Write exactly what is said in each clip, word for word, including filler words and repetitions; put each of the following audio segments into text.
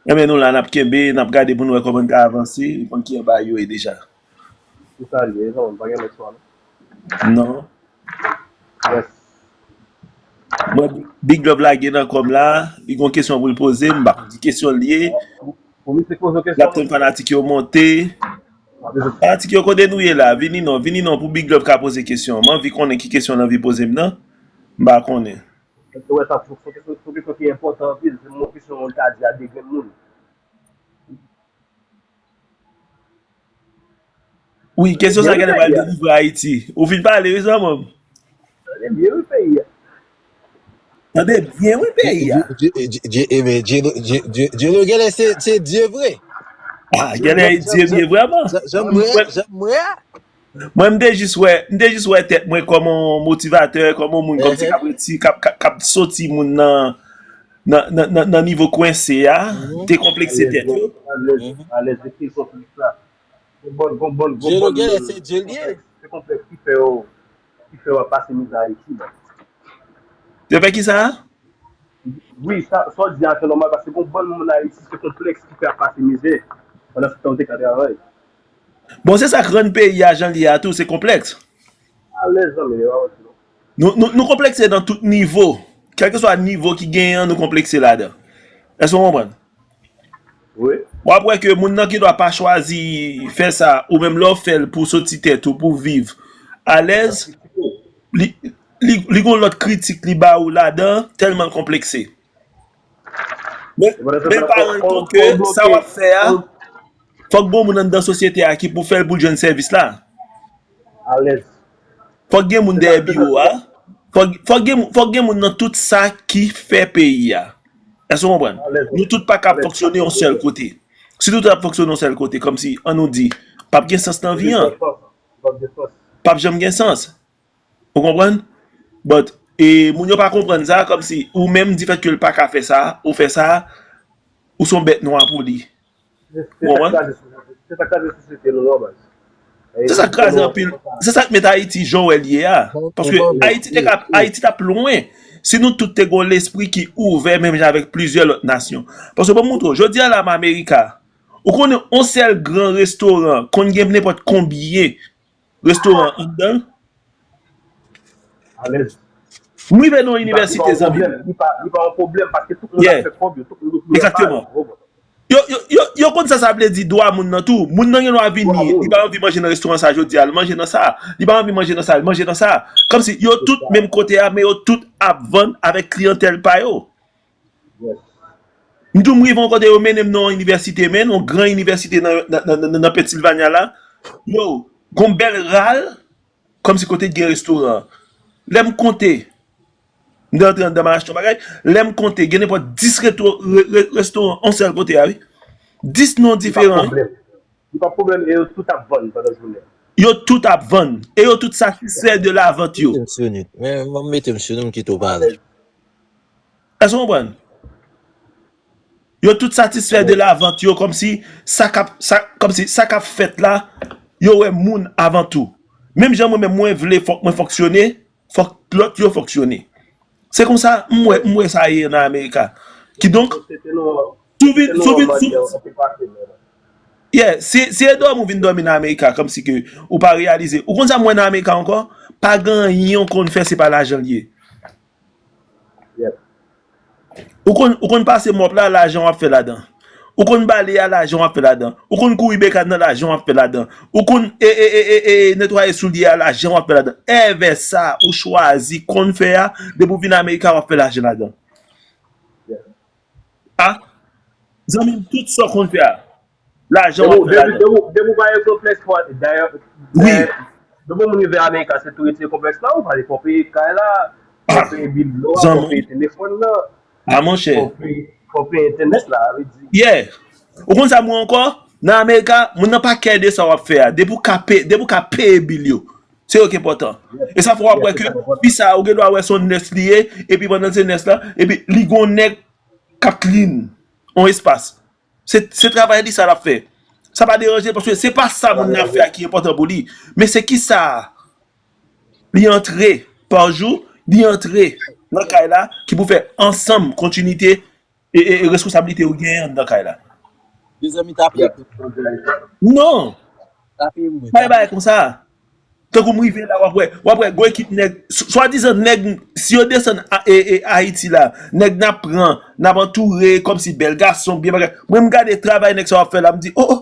Enben, nou la, n ap kenbe, n ap gade pou n wè kòman n ka avanse, nou konn ki anba yo ye deja. Se sa l ye, non, pa gen lòt chwa, non. Non. Yes. Mwen, Big Love lage nan kò m la, li gon kesyon pou l poze, m pa konn ki kesyon l ye. Pou misye poze yon L ap kesyon, tann fanatik yo monte. mwen. Fanatik yo, kote nou ye la? Vini non, vini non pou Big Love ka poze kesyon. M anvi konnen ki kesyon l anvi poze m nan. M pa konnen. Ou wè sa, se yon kesyon, se yon kesyon ki enpòtan anpil. Se yon kesyon moun ka di a de grenn moun. Wi, kesyon sa genlè pral delivre Ayiti. Ou fin pale, wi, zanmi m. Tande byen, wi, peyi a. Tande byen, wi, peyi a. Dye, Dye, Dye, Dye, Dye, Dye, Dye, Dye, Dye, genlè se, se Dye vre. Ah, genlè Dye vre vrèman. Jan, jan m wè, jan m wè a. Mwen, m te jis wè, m te jis wè tèt mwen kòm yon motivatè, kòm yon moun, kòm si k ap reti, k ap, k ap, k ap soti moun nan, nan, nan, nan, nan nivo kwense a, dekonplekse tèt yo. Alèz, alèz, alèz, epi konplèks la. Gon bon, gon bon, gon bon Dye se Dye l ye. Se konplèks ki fè yo, ki fè yo ap pase mizè Ayiti la. Yo fè ki sa? Wi, sa, sa w di a se nòmal, paske gon bann moun Ayiti, se konplèks ki fè ap pase mizè. Pandan se tan w te ka travay. Bon, se sa k rann peyi a jan l ye a tou, se konplèks. Alèz, zanmi, yo, yo, yo. Nou, nou, nou konplekse nan tout nivo. Kèlkeswa nivo ki genyen an, nou konplekse ladan. Èske w konprann? Wi. W ap wè ke moun nan gendwa pa chwazi fè sa, ou menm lè w fè l pou soti tèt ou, pou viv alèz, li, li, li gon lòt kritik li ba ou ladan, tèlman l konplekse. Men, men pa rann kont ke sa w ap fè a, fòk gon moun anndan sosyete a ki pou fè l pou l jwenn sèvis la. Alèz. Fòk gen moun dèyè biwo a. Fòk, fòk gen, fòk gen moun nan tout sa ki fè peyi a. Èske w konprann? Nou tout pa ka ap fonksyone yon sèl kote. Si nou tout ap fonksyone yon sèl kote, kòmsi, ann nou di, p ap gen sans nan vi an. P ap janm gen sans. Ou konprann? But, e, moun yo pa konprann sa, kòmsi, ou menm, difèt ke l pa ka fè sa, ou fè sa, ou se yon bèt nwa pou li. Ou konprann? Se sa k kraze sosyete nou an, baz. Se sa k kraze anpil. Se sa k met Ayiti jan w wè l ye a. Paske Ayiti te ka, Ayiti t ap lwen si nou tout te gon lespri ki ouvè menm jan avèk plizyè lòt nasyon. Paske ban m montre w, jodi a la m Amerika, ou konnen yon sèl gran restoran konn gen nenpòt konbyen restoran anndan l? Alèz. M rive nan yon inivèsite, zanmi m. Li pa, li pa yon pwoblèm paske tout moun ap fè kòb yo, tout moun yo. Egzakteman. Yo, yo, yo, yo konn sa sa vle di dwa moun nan tou. Moun nan gen dwa vini, li pa anvi manje nan restoran sa jodi a, l manje nan sa. Li pa anvi manje nan sa, l manje nan sa. Kòmsi yo tout menm kote a, men yo tout ap vann avèk kliyantèl pa yo. M di w, m rive yon kote yo mennen m nan yon inivèsite, men yon gran inivèsite nan, nan, nan, nan, nan Pennsylvania la. Yo, gon bèl ral, kòmsi kote gen restoran. Lè m konte, m te rantre anndan, m al achte yon bagay. Lè m konte, gen nenpòt dis reto-, re-, re-, restoran yon sèl kote a, wi. Dis non diferan, wi. Li pa pwoblèm, e yo tout ap vann pandan jounen. Yo tout ap vann. E yo tout satisfè de lavant yo. Mete m sou nou. Men, mwen mete m sou nou, m kite w pale. Èske w konprann? Yo tout satisfè de lavant yo, kòmsi sa k ap, sa, kòmsi sa k ap fèt la, yo wè moun avan tou. Menm jan mwen menm mwen vle fòk mwen fonksyone, fòk lòt yo fonksyone. Se konsa, m wè, m wè sa ye nan Amerika. Kidonk, si w vin, si w vin, si w, yeah, si, si e dòmi w vin dòmi nan Amerika, kòmsi ke ou pa reyalize. Ou konn sa m wè nan Amerika ankò? Pa gen anyen w konn fè, se pa lajan l ye. Ou konn, ou konn pase mòp la, lajan w ap fè ladan. Ou konn bale a, lajan w ap fè ladan. Ou konn kouri bekad nan, lajan w ap fè ladan. Ou konn, e, e, e, e, e, netwaye soulye a, lajan w ap fè ladan. Èvè sa ou chwazi konn fè a, depi w vin Amerika, w ap fè lajan ladan. A, zanmi m, tout sa w konn fè a, lajan w ap fè ladan. Depi, depi, depi w pa gen konplèks, dayè, wi, depi yon moun rive Amerika, se tou retire konplèks la, ou pale fò peye kay la, fò peye bil dlo a, fò peye telefòn nan. A, monchè. Fò peye, fò peye entènèt la, sa vle di. Yeah. Ou konn sa m wè ankò? Nan Amerika, moun nan pa kè de sa w ap fè a. Depi w ka pe-, depi w ka peye bil yo, se yo ki enpòtan. E sa fè w ap wè ke fi sa a, ou gendwa wè se yon nès li ye, epi pandan se nès la, epi li gon nèg k ap clean yon espas. Se, se travay li sa l ap fè. Sa pa deranje l, paske se pa sa moun nan ap fè a ki enpòtan pou li. Men se kisa li antre pa jou, li antre nan kay la, ki pou fè ansanm kontinite e, e, e responsablite ou genyen anndan kay la. Mezanmi, tape. Non. Tape mwen. Bay bagay konsa. Tankou m rive la, w ap wè, w ap wè gwo ekip nèg, swadizan nèg, si yo desann e, e, Ayiti la, nèg n ap pran, n ap antoure, kòmsi bèl gason, byen bagay. Mwen, m gade travay nèg sa w ap fè la, m di, oh, oh.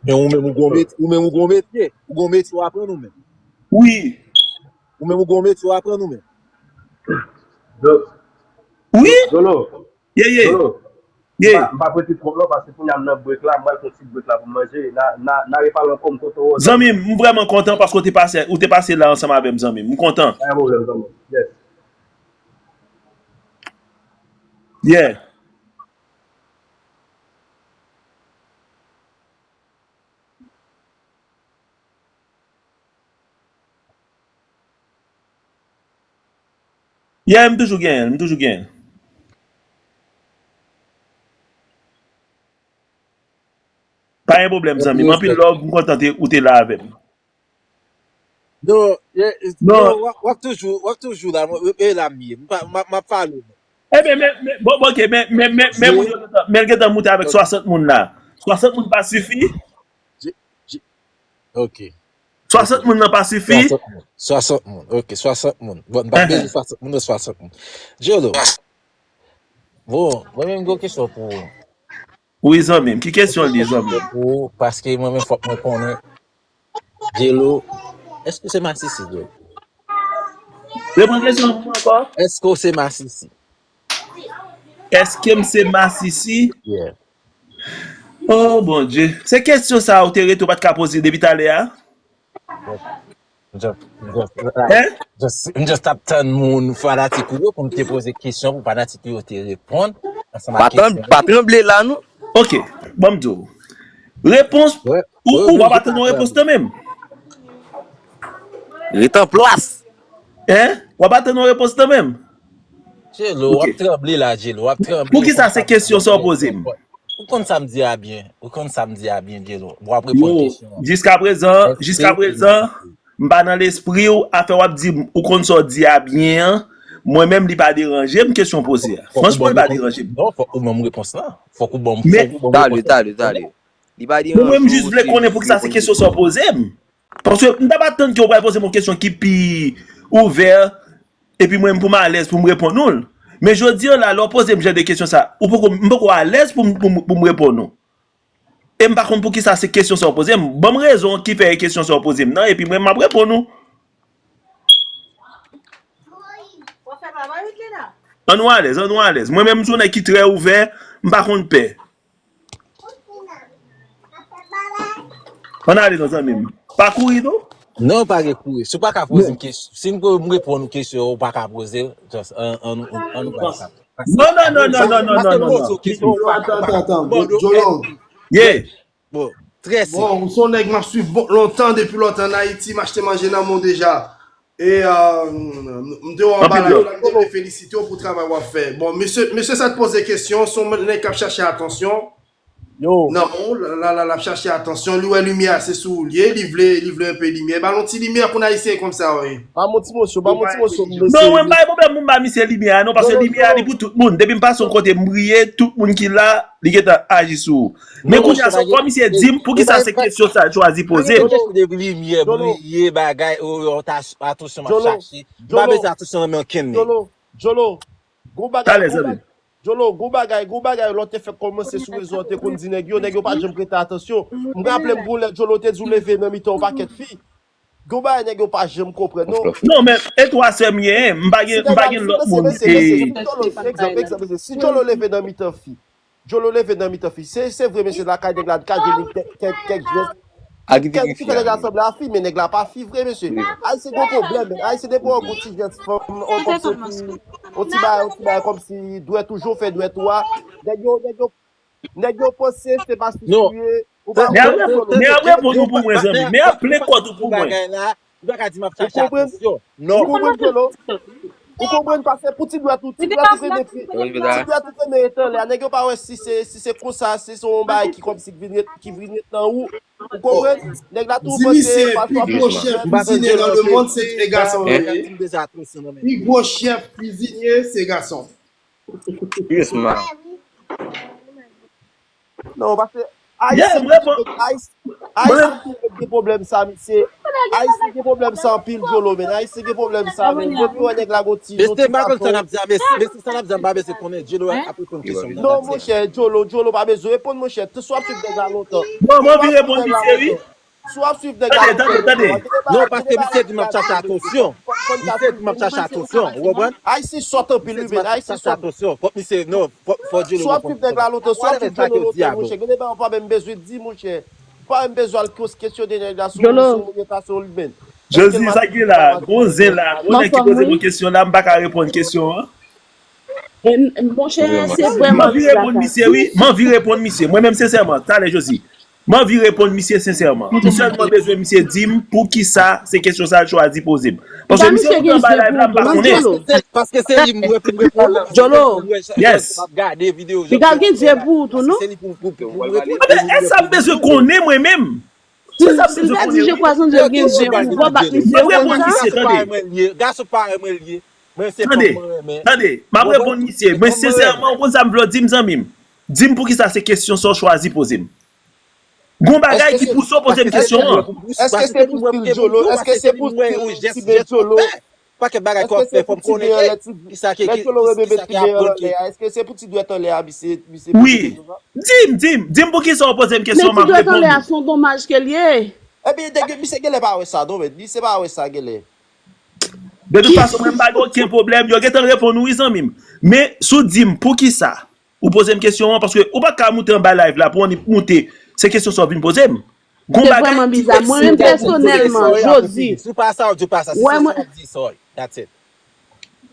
Men ou menm ou gon metye, ou menm ou gon metye, ou gon metye w aprann ou menm. Wi. Ou menm ou gon metye w aprann ou menm. Wi. Dolo. Ye, ye. Dolo. Ye. M pa prete twòp non, paske kounye a m nan brek la, m pral pran ti brek la pou m manje. Na, na, na repale ankò, m kontan wè w. Zanmi m, m vrèman kontan paske w te pase, ou te pase la ansanm avè m, zanmi m. M kontan. Pa gen pwoblèm, zanmi m. Yes. Yeah. Yeah, m toujou genyen l, m toujou genyen l. Pa gen pwoblèm, zanmi m. Anpil love, m kontan ou te la avè m. Non, w ap toujou, w ap toujou la, e la m ye. M ap pale. Ebyen, men, men, bon, ok, men, men, men, men moun yo gentan, men l gentan moute avèk swasant moun la. Swasant moun pa sifi? Ok. Swasant moun nan pa sifi? Swasant moun. Ok, swasant moun. Bon, m pa bezwen swasant moun, non, swasant moun. Djolo. Bon, mwen menm gon kesyon pou ou. Wi, zanmi m. Ki kesyon li, zanmi m? Pou ou, paske mwen menm fòk mwen konnen. Djelo, èske w se masisi, Djelo? Reprann kesyon an pou mwen ankò. Èske w se masisi? Èske m se masisi? Yeah. Oh, Bondye. Se kesyon sa a ou te rete ou pa t ka poze depi talè a? Just, just, like, just, m just ap tann moun fanatik ou yo pou m te poze kesyon pou fanatik ou yo te reponn ansanm ak kesyon. Pa tranble la non. Ok, ban m di w. Repons, ou, ou w ap atann yon repons nan men m. Ret an plas. Hein? W ap atann yon repons nan men m. Djelo, w ap tranble la, Djelo, w ap tranble. Poukisa se kesyon sa w poze m? Ou konn sa m di a byen. Ou konn sa m di a byen, Djelo. W ap reponn kesyon an. Jiskaprezan, jiskaprezan, m pa nan lespri w, afè w ap di m, ou konn sa w di a byen an, mwen menm li pa deranje m kesyon w poze a. Franchman, li pa deranje m. Non, fòk ou ban m repons lan. Fòk ou ban m, fòk ou ban m repons lan. Talè, talè, talè. Li pa deranje w. Mwen menm jis vle konnen poukisa se kesyon sa w poze m. Paske m t ap atann ke w pral poze m yon kesyon ki pi ouvè, epi mwen menm pou m alèz pou m reponn ou l. Men jodi a la, lè w poze m jan de kesyon sa, ou poko, m poko alèz pou m, pou m, pou m reponn ou. E m pa konn poukisa se kesyon sa w poze m. Ban m rezon ki fè e kesyon sa w poze m nan, epi mwen m ap reponn ou. An nou alèz, an nou alèz. Mwen menm m se yon nèg ki trè ouvè, m pa konn pè. Ann ale non zanmi m. Pa kouri non. Non, pa gen kouri. Si w pa ka poze m kesyon, si m reponn ou kesyon ou pa ka poze, just an, an, an nou bay sa. Non, non, non, non, non, non, non, non, non. Atann, atann, atann. Djolo. Yeah. Bon, trè senp. Bon, ou se yon nèg m ap swiv bon, lontan, depi lontan ann Ayiti, m achte manje nan men w deja. E euh, m te wè w anba live la, m te vle felisite w pou travay w ap fè. Bon, mesye, mesye sa t poze kesyon, se yon nèg k ap chache atansyon. Nan men w, la, la, la, l ap chache atansyon, li wè limyè a se sou ou l ye, li vle, li vle enpe limyè. Ba l yon ti limyè pou n Ayisyen konsa, wi. Ba m yon ti moso, ba m yon ti moso pou mesye. Non, mwen m pa gen pwoblèm pou m ba misye limyè a, non, paske limyè a li pou tout moun. Depi m pase yon kote, m briye, tout moun ki la, li gentan aji sou ou. Men kounye a, se kòm misye di m, poukisa se kesyon sa l chwazi poze m? Limyè, briye, bagay, atansyon m ap chache. M pa bezwen atansyon nan men okenn nèg. Djolo, gon bagay, gon bagay, Djolo, gon bagay, gon bagay, lè w te fèk kòmanse sou rezo an, te konn di nèg yo, nèg yo pa janm prete atansyon. M raple m gon lè Djolo te di w leve nan mitan yon pakèt fi. Gon bagay nèg yo pa janm konprann non. Non, men e twa sè m ye, m pa gen, m pa gen lòt moun. Egzanp, egzanp, si Djolo leve nan mitan fi, Djolo leve nan mitan fi, se, se vre mesye lakay nèg la, l ka jwenn kèk, kèk, kèk jès. Kèk ti fè nèg la sanble a fi, men nèg la pa fi vre, mesye. Ayisyen gen pwoblèm, men. Ayisyen depi w wè gon ti jès fanm, on kòmsi on ti, on ti bagay, on ti bagay kòmsi dwèt ou jan w fè dwèt ou a. Nèg yo, nèg yo, nèg yo panse se pa si ou ye. Ou pa Men ap reponn ou pou mwen, zanmi. Men ap plen kòd ou pou mwen. Ou pa ka di m ap chache atansyon. Non. Ou konprann, Djolo? Ou konprann, paske pou ti dwèt ou, ti dwèt ou trennen, ti dwèt ou trennen ret anlè a. Nèg yo pa wè si se, si se konsa, si se yon bagay ki kòmsi ki vin ret, ki vin ret nan ou. Ou konprann? Nèg la tou panse pi gwo chèf kizine nan lemonn se gason yo ye. Pi gwo chèf kizine se gason. Yes, man. Non, paske Ayisyen gen pwoblèm sa, misye. Ayisyen gen pwoblèm sa anpil, Jolo, men. Ayisyen gen pwoblèm sa, men. Depi wè nèg la gon ti, gon ti fason. Mesye, sa n ap di a, mesye, sa n ap di a, m pa bezwen konnen. Jolo ap reponn kesyon m nan. Non, monchè, Jolo, Jolo pa bezwen reponn, monchè. Si w ap swiv nèg la lontan. Non, mwen vin reponn misye, wi. Si w ap swiv nèg la lontan. Tande, tande, tande. Non, paske misye di m ap chache atansyon. Misye di m ap chache atansyon, ou konprann? Ayisyen sòt anpil, wi, men. Ayisyen sòt. Fòk misye, non, fòk Jolo reponn. Si w ap swiv nèg la lontan, si w ap swiv Jolo lontan, monchè, gen de bagay ou pa menm bezwen di, monchè. Ou pa menm bezwen al kesyone nèg la sou, sou yon eta sou li menm. Josi, sa k gen la? Gon zen la. Gon nèg ki poze m yon kesyon la, m pa ka reponn kesyon an. Monchè, se vrèman. M anvi reponn misye, wi. M anvi reponn misye. Mwen menm, sensèman, talè, Josi. M anvi reponn misye sensèman. M sèlman bezwen misye di m poukisa se kesyon sa l chwazi poze m. Paske misye kontan bay live la, m pa konnen. Paske se li m wè pou m reponn. Jolo. Yes. M ap gade videyo. Piga gen zye pou ou tou, non? Ebyen, e sa m bezwen konnen mwen menm. Se sa m bezwen konnen. Si l ta di je kwa sonje l gen zye pou ou, w ap bat misye konsa? Gason parèy mwen l ye. Gason parèy mwen l ye. Mwen se fanm mwen renmen. Tande, tande. M ap reponn misye. Mwen sensèman, ou konn sa m vle w di m, zanmi m? Di m poukisa se kesyon sa w chwazi poze m. Gon bagay ki pouse w poze m kesyon an. Èske se pou stil Jolo? Èske se pou stil Tibè Jolo? Pakèt bagay k ap fè, fò m konnen kisa ki, kisa ki ap pran ki. Èske se pou ti dwèt anlè a, misye, misye poze kesyon sa? Di m, di m, di m poukisa w poze m kesyon an, m ap reponn ou. Men ti dwèt anlè a se yon domaj ke l ye. Ebyen, misye genlè pa wè sa, non, men. Misye pa wè sa, genlè. De tout fason, mwen, m pa gen okenn pwoblèm. Yo gentan reponn ou, wi, zanmi m. Men, si w di m poukisa ou poze m kesyon an, paske ou pa ka moute anba live la pou w annik moute se kesyon sa w vin poze m. Gon bagay ki eksite w pou w poze kesyon. Se vrèman biza. Mwen menm pèsonèlman, Josi. Si w pa sa w di, w pa sa. Se sa w di, sorry. That's it.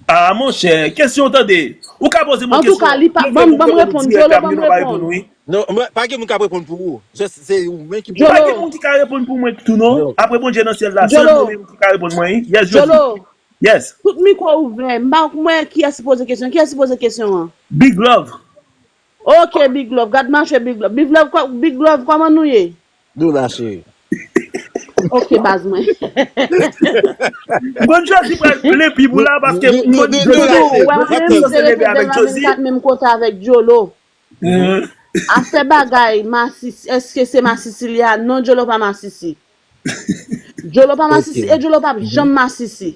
Ah, monchè, kesyon, tande. Ou ka poze m yon kesyon. Antouka, li pa, ban m, ban m reponn, Jolo, ban m reponn. Non, pa gen moun k ap reponn pou ou. Se ou menm ki pou. Pa gen moun ki ka reponn pou mwen tou, non. Apre Bondye nan syèl la, sèl mwen menm ki ka reponn mwen, wi. Yes, Josi. Yes. Tout mikwo ouvè. M pa wè kiyès ki poze kesyon. Kiyès ki poze kesyon an? Big Love. Ok, Big Love. Gad mache Big Love. Big Love, Big Love, kòman nou ye? Nou la, cheri. Ok, baz mwen. Bon, Josi pral plen pib ou la, paske m konn Josi se leve avèk Josi. Menm kote avèk Jolo. Afè bagay masisi, èske se masisi li a? Non, Jolo pa masisi. Jolo pa masisi e Jolo p ap janm masisi.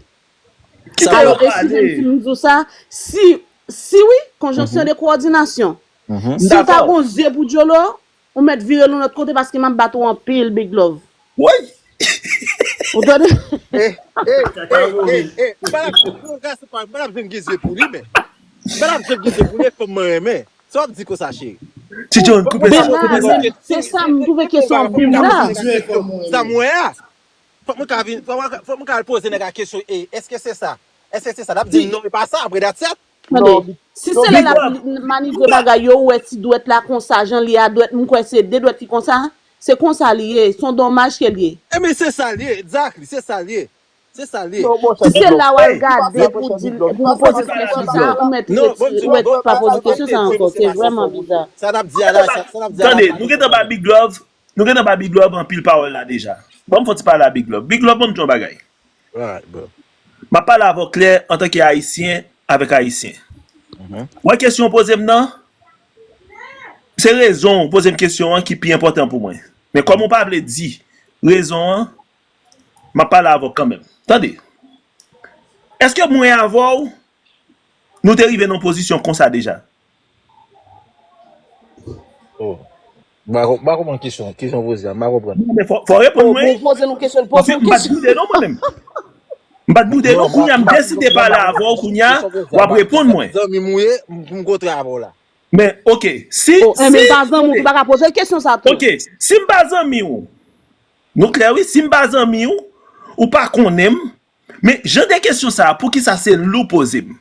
Alò, eskize m si m di w sa, si, si wi, konjonksyon de kowòdinasyon, si w ta gon zye pou Jolo, ou mèt vire l yon lòt kote paske m ap bat ou anpil, Big Love. Woy! Ou tande? Eh, eh, eh, eh, eh, m pa t ap, m pa t ap janm gen zye pou li, men. M pa t ap janm gen zye pou li, e fanm mwen renmen. Sa w ap di konsa, cheri? Ti John, koupe sa, koupe sa. Se sa, m twouve kesyon an biza. Sa m wè a. Fòk mwen ka vin, fòk mwen ka, fòk mwen ka al poze nèg la kesyon, e, èske se sa? Èske se sa? L ap di m non, e pa sa, apre that's it. Tande, si se lè l ap manivle bagay yo, ou wè ti dwèt la konsa, jan li a dwèt, m kwè se de dwèt ki konsa, se konsa li ye, se yon domaj ke l ye. Ebyen, se sa l ye, exactly, se sa l ye. Se sa l ye. Si se la w al gade pou di l, pou w poze kesyon sa, ou mèt retire, ou mèt pa poze kesyon sa ankò. Se vrèman biza. Sa n ap di a la, sa, sa n ap di a la. Tande, nou gentan ba Big Love, nou gentan ba Big Love anpil pawòl la deja. Ban m fè yon ti pale a Big Love. Big Love, ban m di yon bagay. M ap pale avè w klè antanke Ayisyen avèk Ayisyen. Ou wè kesyon w poze m nan? Se rezon w poze m kesyon an ki pi enpòtan pou mwen. Men kòm ou pa vle di rezon an, m ap pale avè w kanmenm. Tande. Èske mwen avè w, nou te rive nan yon pozisyon konsa deja? Oh. M pa konprann kesyon, kesyon w poze a, m pa konprann. Men fò, fò w reponn mwen. Ou poze nou kesyon, poze nou kesyon. M pa t boude non mwen menm. M pa t boude non, kounye a m deside pale avè w, kounye a w ap reponn mwen. Zanmi m ou ye, m kontre avè w la. Men, oke, si, si, enben pa zanmi w, ou pa ka poze l kesyon sa tou. Oke, si m pa zanmi w, nou klè wi, si m pa zanmi w, ou pa konnen m, men jan de kesyon sa a, poukisa se li w poze m?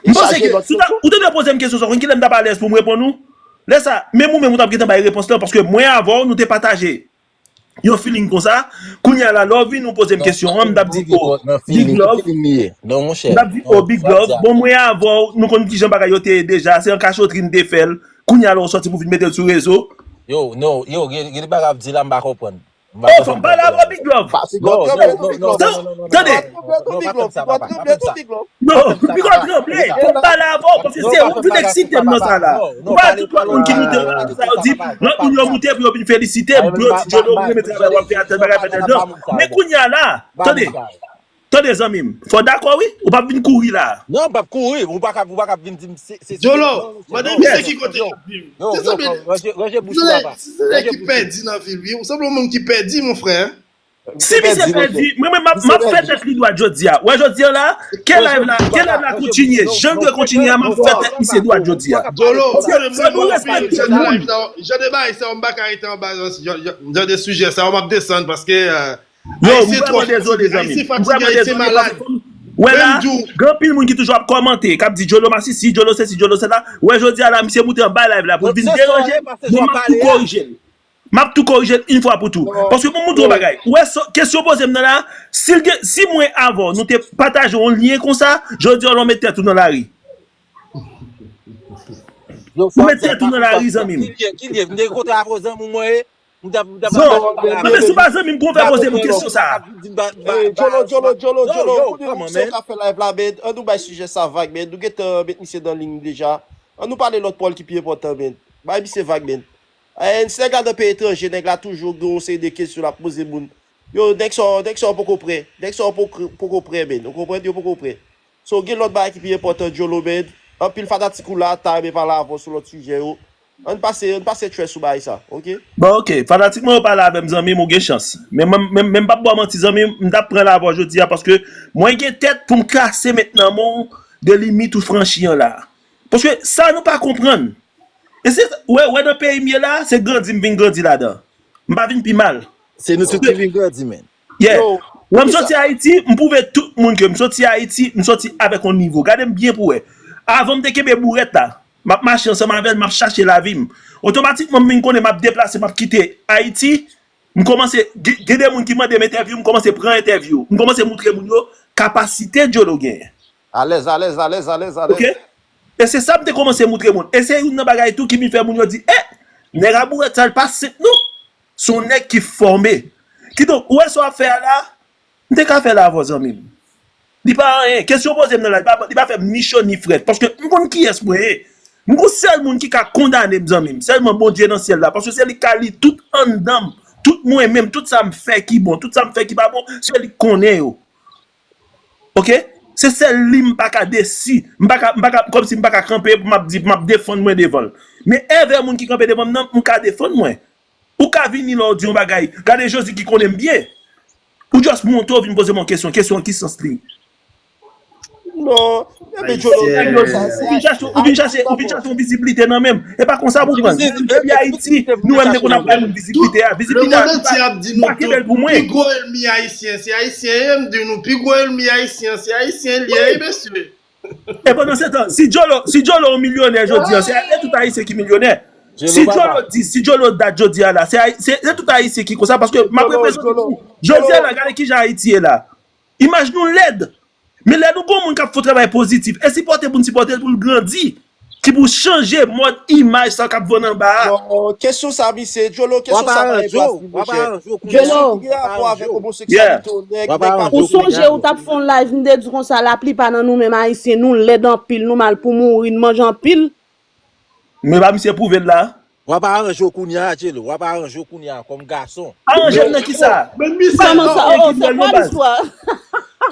M panse ke, si w ta, ou te dwe poze m kesyon sa, ou konn kilè m t ap alèz pou m reponn ou? Lè sa, menm ou menm ou t ap gentan bay repons lan, paske mwen avè w, nou te pataje yon feeling konsa. Kounye a la, lè w vin ou poze m kesyon an, m t ap di, oh, Big Love. M t ap di, oh, Big Love. Bon, mwen avè w, nou konn kijan bagay yo te ye deja, se an kachotri n te fè l. Kounye a la, w sòti pou vin mete l sou rezo. Yo, no, yo, gen, gen de bagay w ap di la, m pa konprann. Oh, fò m pale avè w, Big Love. Figwa tranble tou, Big Love. Tande. Figwa tranble tou, Big Love. Non, figwa tranble. Fò m pale avè w, paske se ou ki vin eksite m nan sa la. Ou pa tout lòt moun ki moute nan sa, yo di, lòt moun yo moute pou yo vin felisite m, pou yo di, Jolo, mwen renmen travay w ap fè a, tèl bagay, fè tèl jan. Men kounye a la, tande. Tande, zanmi m. Fò w dakò, wi. Ou p ap vin kouri la. Non, m p ap kouri. Ou pa ka, ou pa ka vin di m se, se, se, Jolo, non, non, mande non, misye ki kote l ap viv. Yo, yo, ranje, ranje bouch ou, papa. Se nèg ki pèdi nan vil, wi. Ou sanble yon moun ki pèdi, mon frè. Si misye pèdi, mwen, mwen, m ap, m ap fè tèt li dwat jodi a. Wè, jodi a la, ke live la, ke live la kontinye, jan l dwe kontinye a, m ap fè tèt misye dwat jodi a. Jolo, se nou respekte moun. Jan de bagay sa yo, m pa ka rete anba jan, jan, jan de sijè sa yo, m ap desann paske, euh, Yo, m vrèman dezole, zanmi m. M vrèman dezole, paske fò m wè la, gen anpil moun ki toujou ap kòmante, k ap di, Jolo masisi, Jolo sesi, Jolo sela. Wè, jodi a la, misye moute anba live la pou l vin deranje, bon, m ap tou korije l. M ap tou korije l yon fwa pou tou. Paske pou m montre w bagay. Ou wè, kesyon w poze m nan la, si l gen, si mwen avè w, nou te pataje yon lyen konsa, jodi a, w met tèt ou nan lari. Ou met tèt ou nan lari, zanmi m. Ki lyen, ki lyen? M te kontre avè w, zanmi mwen ye. M t ap, m t ap Non, men si w pa zanmi m, kòman w fè poze m kesyon sa a? Jolo, Jolo, Jolo, Jolo, konnen moun se w k ap fè live la, men an nou bay sijè sa vag, men nou gentan met misye nan liy deja. An nou pale lòt pòl ki pi enpòtan, men. Bay misye vag, men. Eh, si nèg la nan peyi etranje, nèg la toujou gen yon seri de kesyon l ap poze moun. Yo, nèg sa yo, nèg sa yo poko prè. Nèg sa yo poko, poko prè, men. Ou konprann? Yo poko prè. So, gen lòt bagay ki pi enpòtan, Jolo, men. Anpil fanatik ou la, ta renmen pale avè w sou lòt sijè yo. Ann pase, ann pase trè sou bagay sa, oke? Bon, oke. Fanatik mwen yo pale avè m, zanmi m, ou gen chans. Men, men, men, men m p ap ba w manti, zanmi m, m t ap pran l avè w jodi a, paske mwen gen tèt pou m kase met nan men w de limit ou franchi an la. Paske sa nou pa konprann. E se, wè, wè nan peyi m ye la, se grandi m vin grandi ladan. M pa vin pi mal. Se nou tout ki vin grandi, men. Yeah. Wè, m soti Ayiti, m pwouve tout moun ke m soti Ayiti, m soti avèk yon nivo. Gade m byen pou wè. Avan m te kenbe bourèt la, m ap mache ansanm avè l, m ap chache lavi m. Otomatikman, m vin konnen m ap deplase, m ap kite Ayiti. M kòmanse, gen de moun ki mande m entèvyou, m kòmanse pran entèvyou. M kòmanse montre moun yo kapasite Jolo genyen. Alèz, alèz, alèz, alèz, alèz. Oke? E se sa m te kòmanse montre moun. E se youn nan bagay tou ki vin fè moun yo di, eh, nèg a bourèt sa, l pa senp non. Se yon nèg ki fòme. Kidonk, ou wè sa w ap fè a la, m te ka fè l avè w, zanmi m. Li pa anyen. Kesyon w poze m nan la, li pa, li pa fè m ni cho ni frèt. Paske m konn kiyès mwen ye. M gon sèl moun ki ka kondane m, zanmi m. Sèlman Bondye nan syèl la. Paske se li k ka li tout anndan m. Tout mwen menm, tout sa m fè ki bon, tout sa m fè ki pa bon, se li k konnen yo. Oke? Se sèl li m pa ka desi. M pa ka, m pa ka, kòmsi m pa ka kanpe pou m ap di, m ap defann mwen devan l. Men envè moun ki kanpe devan m nan, m ka defann mwen. Ou ka vini la, ou di yon bagay. Gade Jozi ki konnen m byen. Ou just monte, ou vin poze m yon kesyon. Kesyon an ki sans li? Non. Epi Jolo, ou vin chache, ou vin chache, ou vin chache yon vizibilite nan men m. E pa konsa pou pran. Depi Ayiti, nou menm te konn ap bay moun vizibilite a. Vizibilite a, li pa kenbe l pou mwen. Pi gwo ènmi ayisyen, se ayisyen ye, m di nou, pi gwo ènmi ayisyen, se ayisyen li ye, wi, mesye. E pandan se tan, si Jolo, si Jolo yon milyonè jodi a, se, se tout ayisyen ki milyonè. Si Jolo di, si Jolo dat jodi a la, se, se, se tout ayisyen ki konsa, paske m ap reprezante nou. Jodi a la, gade kijan Ayiti ye la. Imaj nou lèd. Men lè nou gon moun k ap fè yon travay pozitif, e sipòte pou n sipòte l pou l grandi, ki pou chanje mòd imaj sa k ap vann anba a. Non, kesyon sa, misye, Jolo, kesyon sa pa gen plas li, monchè. Kesyon ki gen rapò avèk omoseksyalite yon nèg, nèg pa... Ou sonje ou t ap fè yon live, m te di konsa, laplipa nan nou menm Ayisyen, nou lèd anpil, nou mal pou mouri, n manje anpil. Men pa misye pwouve l la. W ap aranje w kounye a, Jelo. W ap aranje w kounye a kòm gason. Aranje m nan kisa? Kòman sa? Oh, se kwa listwa?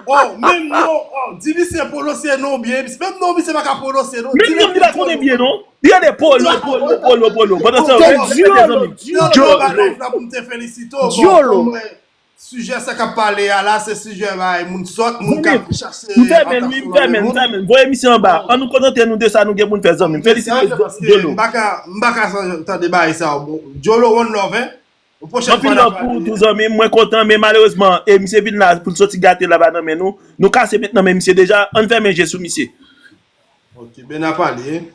Oh, menm non, oh, di misye pwononse non byen. Menm non misye pa ka pwononse non. Menm non li pa konnen byen non. Li rele Polo, Polo, Polo, Polo. Pandan se tan, Jolo, Jolo. Jolo. Sijè sa k ap pale a la, se sijè bay moun sòt, moun k ap chache. M fèmen l, wi, m fèmen l, m fèmen l. Voye misye anba. An nou kontante nou de sa nou gen pou n fè, zanmi m. Felisite Jolo. M pa ka, m pa ka tande bagay sa yo. Bon, Jolo, one love, hein. Yon pwochèn fwa n ap pale. Anpil love pou ou tou, zanmi m. Mwen kontan, men malerezman, e misye vin la pou l soti gate la ba nan men nou. Nou kase met nan men misye deja. Ann fèmen je sou misye. Ok, ben n ap pale, hein.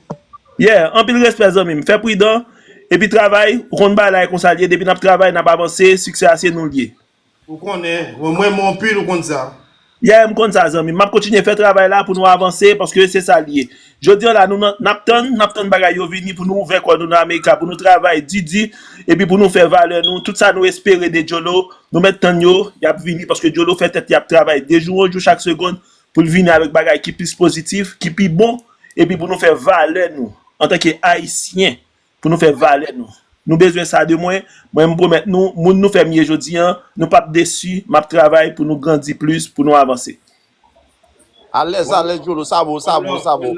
Yeah, anpil respè, zanmi m. Fè pridan, epi travay, ou konn bagay la e konsa l ye. Depi n ap travay, n ap avanse, siksè a se nou l ye. Ou konnen, mwen, mwen, mwen anpil, ou konn sa. Yeah, m konn sa, zanmi m. M ap kontinye fè travay la pou nou avanse, paske se sa l ye. Jodi a la, nou nan- n ap tann, n ap tann bagay yo vini pou nou ouvè kò nou nan Amerika, pou nou travay di di, epi pou nou fè valè nou. Tout sa nou espere de Jolo, nou mèt tann yo, y ap vini, paske Jolo fè tèt li ap travay de jou an jou, chak segonn, pou l vini avèk bagay ki plis pozitif, ki pi bon, epi pou nou fè valè nou, antanke Ayisyen, pou nou fè valè nou. Nou bezwen sa de mwen. Mwen, m pwomèt nou, moun nou fè m ye jodi a, nou p ap desi. M ap travay pou nou grandi plis, pou nou avanse. Alèz, alèz, Jolo, sa bon, sa bon, sa bon.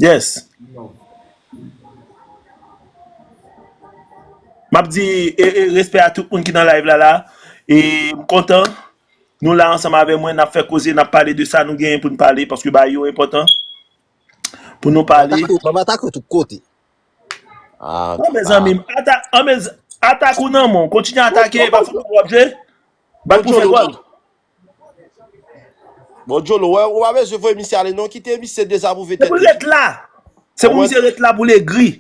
Yes. M ap di e, e, respè a tout moun ki nan live la la. E m kontan. Nou la ansanm avè mwen, n ap fè koze, n ap pale de sa nou genyen pou n pale, paske bagay yo enpòtan pou nou pale. M ap atake w tout kote. Ah, non, mezanmi, atak, ah, mez, atak ou nan men w. Kontinye atake, pa fout w ap jwe. Bat pou fè gòl. Bon, Jolo, wè, ou pa bezwen voye misye ale, non, kite misye dezapwouve tèt li. Se pou ret la. Se pou misye ret la pou l egri.